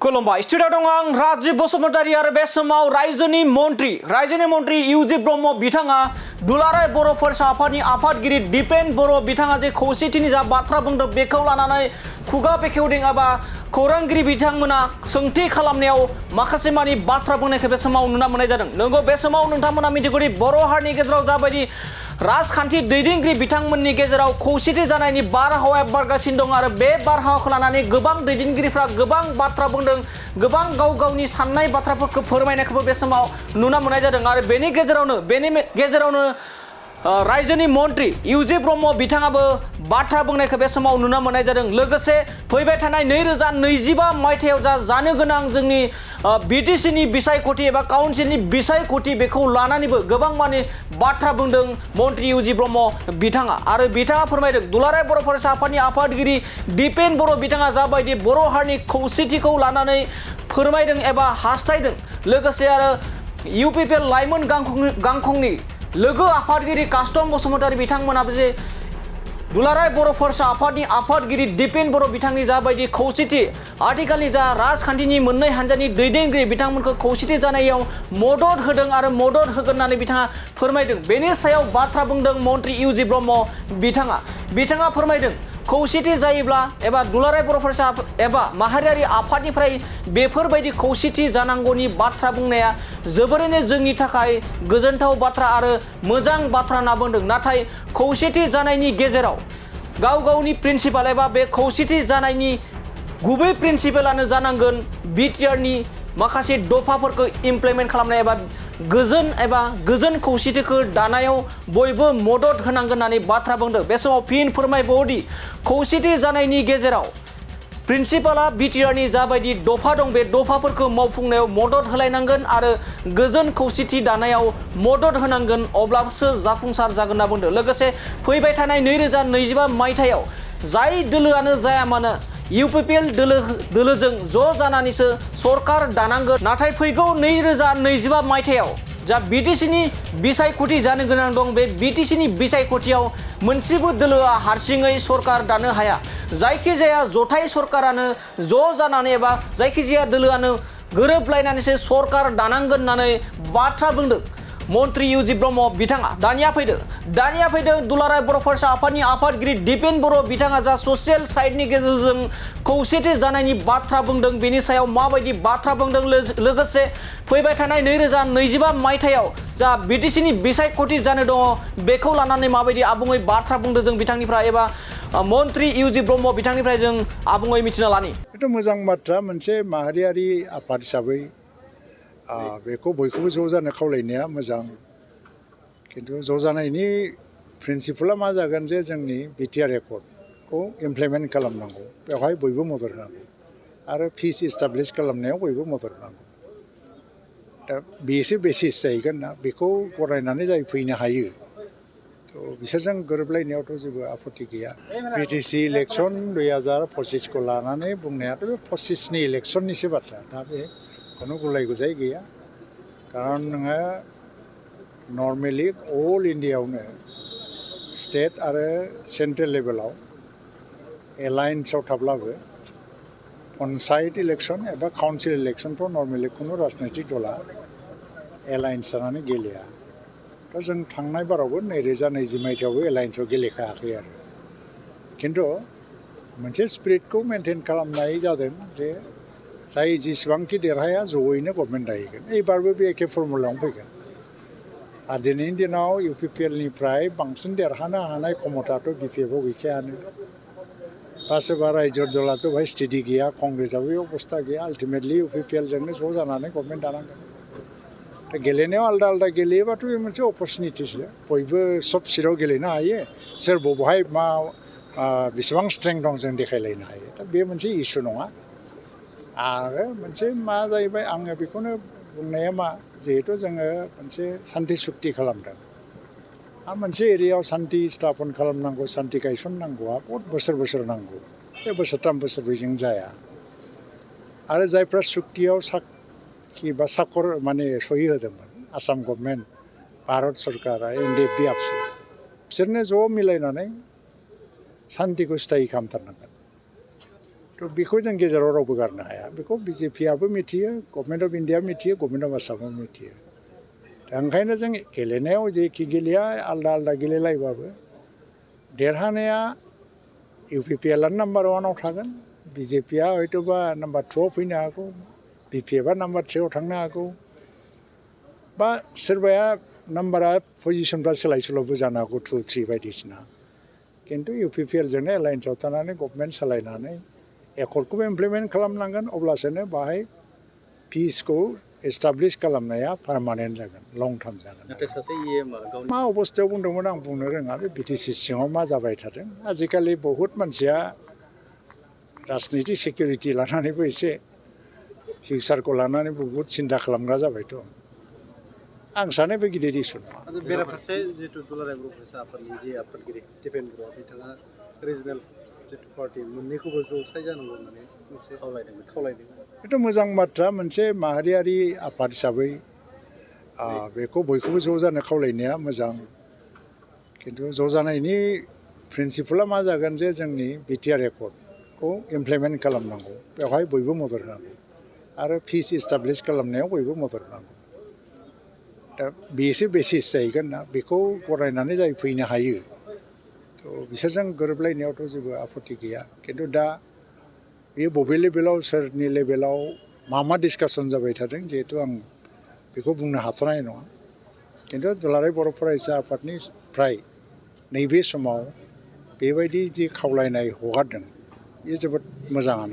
खुलुमबाय स्टुडियाव दं आं राजीव बसुमतारी आरो बे समाव रायजोनि मन्त्रि इउ.ज ब्रह्म बिथाङा दुलाराय बर' फरायसा आफादनि आफादगिरि दिपेन बर' बिथाङा जे खौसेथिनि जा बाथ्रा बुंदों बेखौ लानानै खुगा बेखेवदों एबा खौरांगिरि बिथांमोना सोंथि खालामनायाव माखासे मानि बाथ्रा बुंनायखौ बे समाव नुना मोननाय जादों। नंगौ बे समाव नोंथांमोना मिथिगौदि बर' हारिनि गेजेराव जाबायदि राजखान्थि दैदेनगिरि बिथांमोननि गेजेराव खौसेथि जानायनि बारहावाया बारगासिनो दं आरो बे बारहावाखौ लानानै गोबां दैदेनगिरिफ्रा गोबां बाथ्रा बुंदों, गोबां गाव गावनि साननाय बाथ्राफोरखौ फोरमायनायखौबो बे समाव नुना मोननाय जादों आरो बेनि गेजेरावनो रायजोनि मन्त्रि इउ.ज ब्रह्म बिथाङाबो बाथ्रा बुंनायखौ बे समाव नुना मोननाय जादों। लोगोसे फैबाय थानाय 2025 मायथाइयाव जानो गोनां जोंनि बिटिसिनि बिसायख'थि एबा काउन्सिलनि बिसायख'थि बेखौ लानानैबो गोबां मानि बाथ्रा बुंदों मन्त्रि इउ.ज ब्रह्म बिथाङा आरो बिथाङा फोरमायदों दुलाराय बर' फरायसा आफादनि आफादगिरि दिपेन बर' बिथाङा जाबायदि बर' हारिनि खौसेथिखौ लानानै फोरमायदों एबा हास्थायदों। लोगोसे आरो इउ.पि.पि.एल लाइमोन गांखंनि लोगो आफादगिरि कास्टम बसुमतारी बिथांमोनाबो जे दुलाराय बर' फरायसा आफादनि आफादगिरि दिपेन बर' बिथांनि जाबायदि खौसेथि आथिखालनि जा राजखान्थिनि मोननै हान्जानि दैदेनगिरि बिथांमोनखौ खौसेथि जानायाव मदद होदों आरो मदद होगोन होननानै बिथाङा फोरमायदों। बेनि सायाव बाथ्रा बुंदों मन्त्रि इउ.ज ब्रह्म बिथाङा फोरमायदों खौसेथि जायोब्ला एबा दुलाराय बर' फरायसा एबा माहारियारि आफादनिफ्राय बेफोरबायदि खौसेथि जानांगौनि बाथ्रा बुंनाया जोबोरैनो जोंनि थाखाय गोजोनथाव बाथ्रा आरो मोजां बाथ्रा होनना बुंदों। नाथाय खौसेथि जानायनि गेजेराव गाव गावनि प्रिन्सिपाल एबा बे खौसेथि जानायनि गुबै प्रिन्सिपालानो जानांगोन बिटिआरनि माखासे दफाफोरखौ इमप्लिमेन्ट खालामनाय एबा गोजोन खौसेथिखौ दानायाव बयबो मदद होनांगोन होननानै बाथ्रा बुंदों। बे समाव फिन फोरमायबावोदि खौसेथि जानायनि गेजेराव प्रिन्सिपाला बिटिआरनि जाबायदि दफा दं बे दफाफोरखौ मावफुंनायाव मदद होलायनांगोन आरो गोजोन खौसेथि दानायाव मदद होनांगोन अब्लासो जाफुंसार जागोन होनना बुंदों। लोगोसे फैबाय थानाय 2025 मायथाइयाव जाय दोलोआनो जाया मानो इउ.पि.पि.एल दोलोजों ज' जानानैसो सरकार दानांगोन। नाथाय फैगौ 2025 मायथाइयाव जा बिटिसिनि बिसायख'थि जानो गोनां दं बे बिटिसिनि बिसायख'थियाव मोनसेबो दोलोआ हारसिङै सरकार दानो हाया। जायखिजाया जथाय सरकारानो ज' जानानै एबा जायखिजाया दोलोआनो गोरोबलायनानैसो सरकार दानांगोन होननानै बाथ्रा बुंदों मन्त्रि इउ.ज ब्रह्म बिथाङा। दानिया फैदों दुलाराय बर' फरायसा आफादनि आफादगिरि दिपेन बर' बिथाङा जा ससियेल साइडनि गेजेरजों खौसेथि जानायनि बाथ्रा बुंदों बेनि सायाव माबायदि बाथ्रा बुंदों। लोगोसे फैबाय थानाय 2025 मायथाइयाव जा बिटिसिनि बिसायख'थि जानो दङ बेखौ लानानै माबायदि आबुङै बाथ्रा बुंदों जों बिथांनिफ्राय एबा मन्त्रि इउ.ज ब्रह्म बिथांनिफ्राय जों आबुङै मिथिना लानि। बेथ' मोजां बाथ्रा मोनसे माहारियारि आफाद हिसाबै बेखौ बयखौबो ज' जानो खावलायनाया मोजां। खिन्थु ज' जानायनि प्रिन्सिपाला मा जागोन जे जोंनि बिटिआर एकर्डखौ इमप्लिमेन्ट खालामनांगौ, बेवहाय बयबो मदद होनांगौ आरो पिस इस्टाब्लिश खालामनायाव बयबो मदद होनांगौ। दा बेसो बेसिस जाहैगोन ना, बेखौ गनायनानै जाय फैनो हायो थ' बिसोरजों गोरोबलायनायावथ' जेबो आपत्ति गैया। बिटिसि इलेक्सन 2025खौ लानानै बुंनायाथ' बे 25नि इलेक्सननिसो बाथ्रा। दा बे खुनु गुलाय गुजाय गैया। खारन नोङो नर्मेलि अल इन्डियायावनो स्टेट आरो सेन्ट्रेल लेभेलाव एलायन्सआव थाब्लाबो पन्सायत इलेक्सन एबा काउन्सिल इलेक्सनफ्राव नर्मेलि खुनु राजनैतिक दला एलायन्स जानानै गेलेया। दा जों थांनाय बारावबो 2020 मायथाइयावबो एलायन्सआव गेलेखायाखै आरो। खिन्थु मोनसे स्पिरिटखौ मेनटेन खालामनाय जादों जे जाय जेसेबांखि देरहाया जयैनो गभर्नमेन्ट दाहैगोन। एबारबो बे एखे फर्मुलायावनो फैगोन। आरो दिनैनि दिनाव इउ.पि.पि.एलनिफ्राय बांसिन देरहानो हानाय क्षमताथ' बि.पि.एफआव गैखायानो। बा सोरबा रायजो दलाथ' बेवहाय स्टेडि गैया, कंग्रेसआबो बे अबस्था गैया। आल्टिमेटलि इउ.पि.पि.एलजोंनो ज' जानानै गभर्नमेन्ट दानांगोन। दा गेलेनायाव आलदा गेलेयोबाथ' बे मोनसे अपरसुनिटिसो। बयबो सब सिटआव गेलेनो हायो। सोर बबेहाय मा बेसेबां स्ट्रेंथ दं जों देखायलायनो हायो। दा बे मोनसे इसु नङा। आरो मोनसे मा जाहैबाय आङो बेखौनो बुंनाया मा, जिहेथु जोङो मोनसे सान्थि सुक्ति खालामदों आरो मोनसे एरियायाव सान्थि स्थापन खालामनांगौ, सान्थि गायसननांगौआ बहुद बोसोर नांगौ। बे बोसोरथाम बोसोरब्रैजों जाया। आरो जायफ्रा सुक्तियाव साखि बा साखर माने सहि होदोंमोन आसाम गभर्नमेन्ट, भारत सरकारा, एन.डि.एफ.बि आबसु, बिसोरनो ज' मिलायनानै सान्थिखौ स्थायि खालामथारनांगोन। थ' बेखौ जों गेजेराव रावबो गारनो हाया बेखौ बिजेपिआबो मिथियो गभर्नमेन्ट अफ इन्डिया मिथियो गभर्नमेन्ट अफ आसामबो मिथियो दा ओंखायनो जों गेलेनायाव जेखि गेलेया आलदा आलदा गेलेलायबाबो देरहानाया इउपिपिएलआनो नाम्बार 1आव थागोन बिजेपिआ हयथ'बा नाम्बार 2आव फैनो हागौ बिपिएफआ नाम्बार 3आव थांनो हागौ बा सोरबाया नाम्बारा पजिसनफ्रा सोलाय सोल'बो जानो हागौ 2, 3 बायदिसिना खिन्थु इउपिपिएलजोंनो एलायन्सआव थानानै गभर्नमेन्ट सालायनानै एकर्डखौबो इमप्लिमेन्ट खालामनांगोन अब्लासोनो बाहाय पिसखौ एस्टाब्लिश खालामनाया पार्मानेन्ट जागोन लं टार्म जागोन मा अबस्थायाव बुंदोंमोन आं बुंनो रोङा बे बिटिसि सिङाव मा जाबाय थादों आजिखालि बहुद मानसिया राजनितिक सिकिउरिटि लानानैबो एसे फिउचारखौ लानानै बहुद सिन्था खालामग्रा जाबायथ' आं सानो बे गिदिर इस्यु नङा बेराफारसे जितु दुलाराय बर' फरायसा आफादनि जे आफादगिरि दिपेन बर' बिथाङा रिजनेल जितु पार्टि मोननैखौबो ज'साय जानांगौ होननानै मोनसे खावलायदों बेथ' मोजां बाथ्रा मोनसे माहारियारि आफाद हिसाबै बेखौ बयखौबो ज' जानो खावलायनाया मोजां खिन्थु ज' जानायनि प्रिन्सिपला मा जागोन जे जोंनि बिटिआर एकर्डखौ इमप्लिमेन्ट खालामनांगौ बेवहाय बयबो मदद होनांगौ आरो पिस एस्टाब्लिश खालामनायाव बयबो मदद होनांगौ दा बेसो बेसिस जाहैगोन ना बेखौ गनायनानै जाय फैनो हायो थ' बिसोरजों गोरोबलायनायावथ' जेबो आपत्ति गैया खिन्थु दा बेयो बबे लेभेलाव सोरनि लेभेलाव मा डिसकासन जाबाय थादों जिहेथु आं बेखौ बुंनो हाथ'नाय नङा खिन्थु दुलाराय बर' फरायसा आफादनिफ्राय नैबे समाव बेबायदि जि खावलायनाय हगारदों बेयो जोबोद मोजाङानो